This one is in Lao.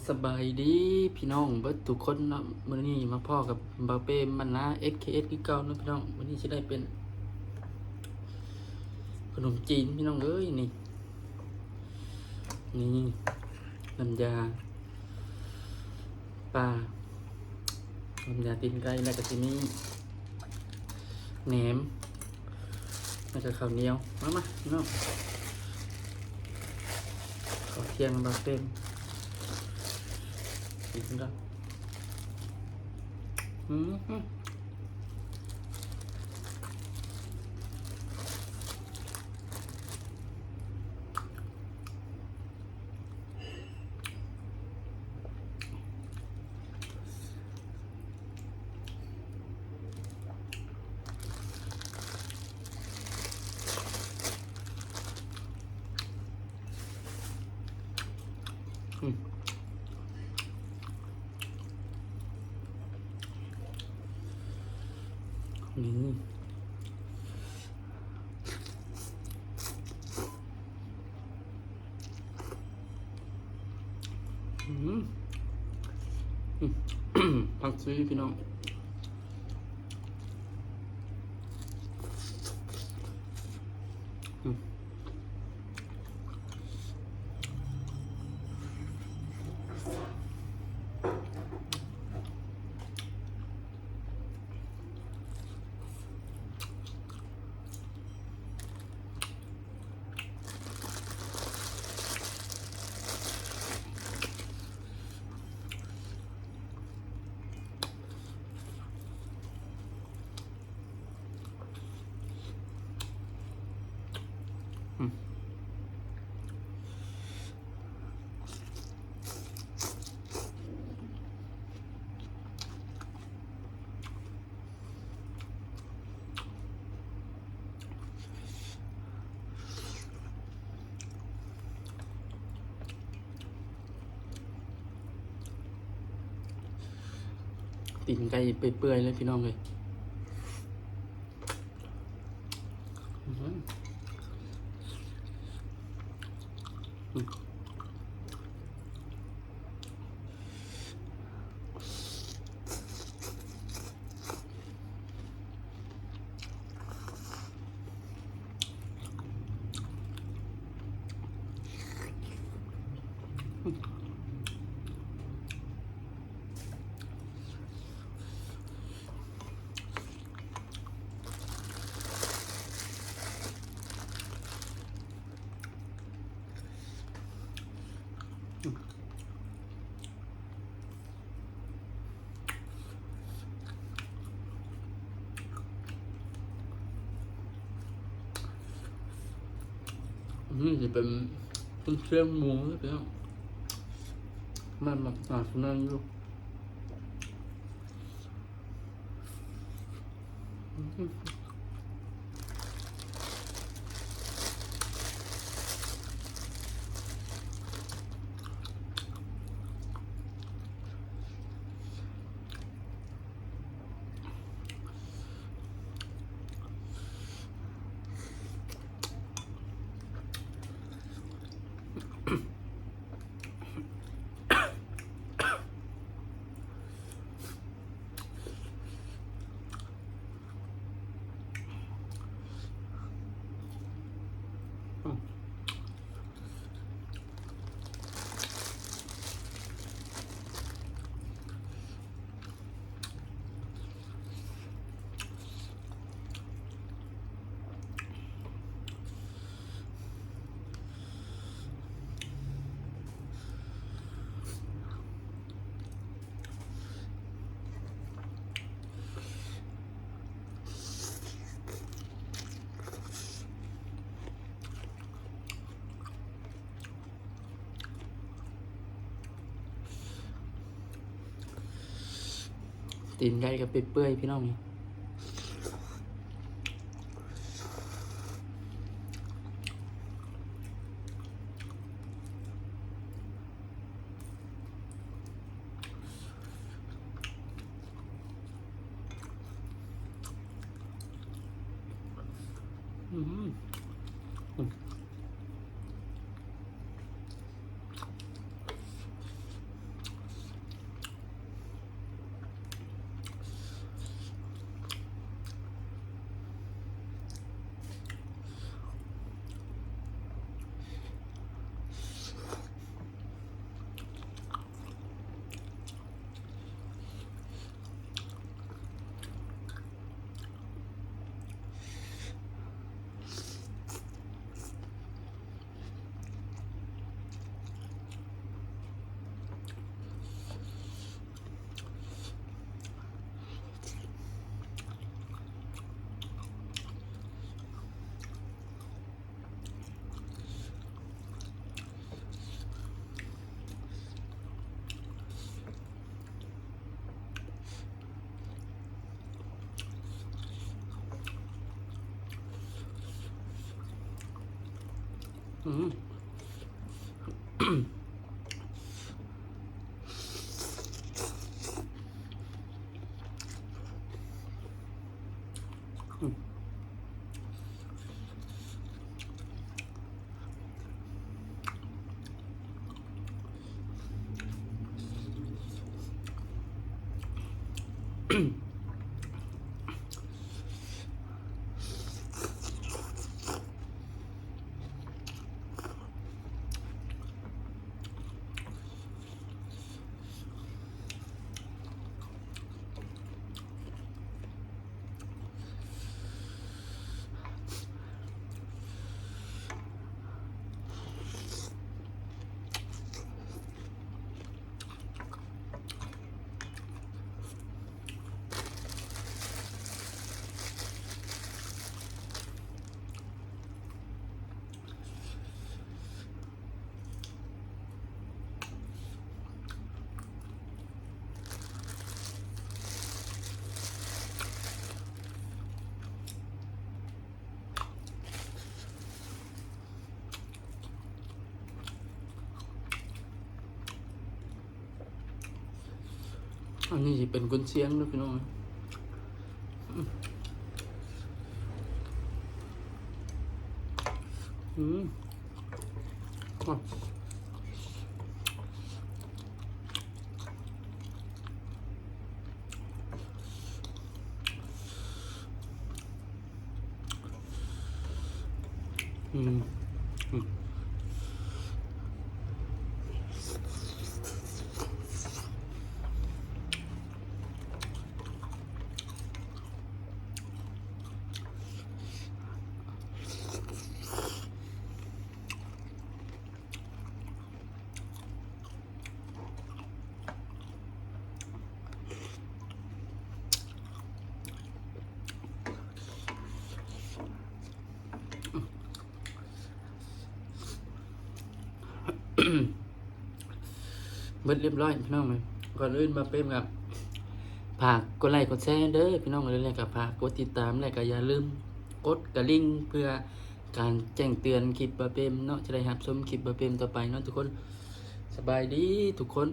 ສະບາຍດີພີ່ນ້ອງເບິດທຸກຄົນເນາະ, ມື້ນີ້ມາພໍ້ກັບບ່າວເປມ ບັນນາ ເອັສ ເຄ ເອັສ ຄືເກົ່າເນາະພີ່ນ້ອງ. ມື້ນີ້ຊິໄດ້ເປັນຂະໜົມຈີນພີ່ນ້ອງເອີຍ. ນີ້ ນີ້ ນ້ຳຢາ ປາ ນ້ຳຢາຕີນໄກ່ ແລ້ວກໍຊິມີແໜມ ແລ້ວກໍເຂົ້າໜຽວ. ມາ ມາພີ່ນ້ອງ ເຂົ້າທ່ຽງບ່າວເປມ ກິນກ່ອນ. ອືມ. ອືມ ນີ້ ອືມ ອືມ ຜັກຊີພີ່ນ້ອງ. ອືມ. ຕີນໄກ່ເປື່ອຍໆເລີຍພີ່ນ້ອງເອີຍ. ອືມ ອືມ. ອັນນີ້ຊິເປັນກຸນຊຽງໝູເດີພີ່ນ້ອງ, ແມ່ນ ມັກໜາແໜ້ນຢູ່. ຕີນໄກ່ກໍເປື່ອຍໆ ພີ່ນ້ອງ. ອືມ. ອືມ. ອືມ. อืม ອັນນີ້ຊິເປັນກຸນຊຽງເດີພີ່ນ້ອງ. ອືມ ອືມ ອືມ ອືມ. ເບິດຮຽບຮ້ອຍພີ່ນ້ອງເອີຍ. ກ່ອນອື່ນບ່າວເປມກໍຝາກກົດໄລ້ກົດແຊເດີພີ່ນ້ອງເອີຍ ແລ້ວກໍຝາກກົດຕິດຕາມ ແລ້ວກໍຢ່າລືມກົດກະລິ່ງ ເພື່ອການແຈ້ງເຕືອນຄລິບບ່າວເປມເນາະ ຈະໄດ້ຮັບຊົມຄລິບບ່າວເປມຕໍ່ໄປເນາະທຸກຄົນ. ສະບາຍດີທຸກຄົນ.